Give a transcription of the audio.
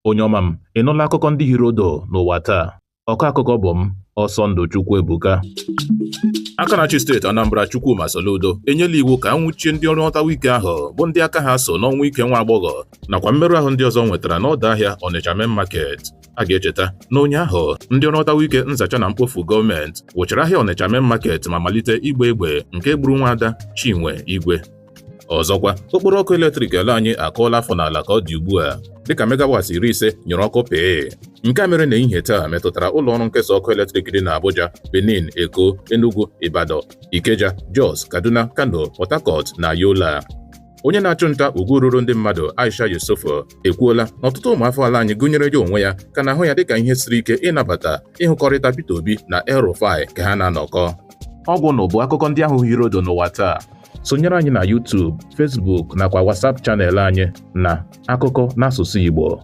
Onye ọma m, ị nụla akụkọ ndị hiri odo n'ụwa taa? Ọkọ akụkọ bụ m, Ọsọndụ Chukwuebuka. Aka na-achị steeti Anambra Chukwuma Soludo enyela iwu ka a nwụchie ndị ọrụ ọtawa ike ahụ bụ ndị aka ha so n'ọnwụ ike nwa agbọghọ nakwa mmerụ ahụ ndị ọzọ nwetara n'ọdọ ahịa Ọnịcha Main Market. A ga-echeta na ụnyaahụ ndị ọrụ ọtawa ike nzacha na mkpofu gọọmenti wụchara ahịa Ọnịcha Main Market ma malite ịgba egbe nke gburu nwaada Chinwe Igwe. Ọzọkwa, okporo ọkụ eletrik ala anyị akụọla afọ n'ala ka ọ dị ugbu a dịka megawatts 50 nyụrụ ọkụ pịị. Nke a mere n'ehihie taa metụtara ụlọ ọrụ nkesa ọkụ eletrik dị n'Abuja, Benin, Eko, Enugu, Ibadan, Ikeja, Jos, Kaduna, Kano, Port Harcourt na Yola. Onye na-achụ nta ugwu ruru ndị mmadụ Aisha Yesufu ekwuola na ọtụtụ ụmụafọ ala anyị gụnyere ya onwe ya ka na-ahụ ya dịka ihe siri ike ịnabata ịhụkọrịta Peter Obi na El-Rufai ka ha na-anọkọ. Ọgwụ nụ bụ akụkọ ndị ahụ hiri odo n'ụwa taa. Sonyere anyị na YouTube, Facebook nakwa WhatsApp channel anyị na Akụkọ n'asụsụ Igbo.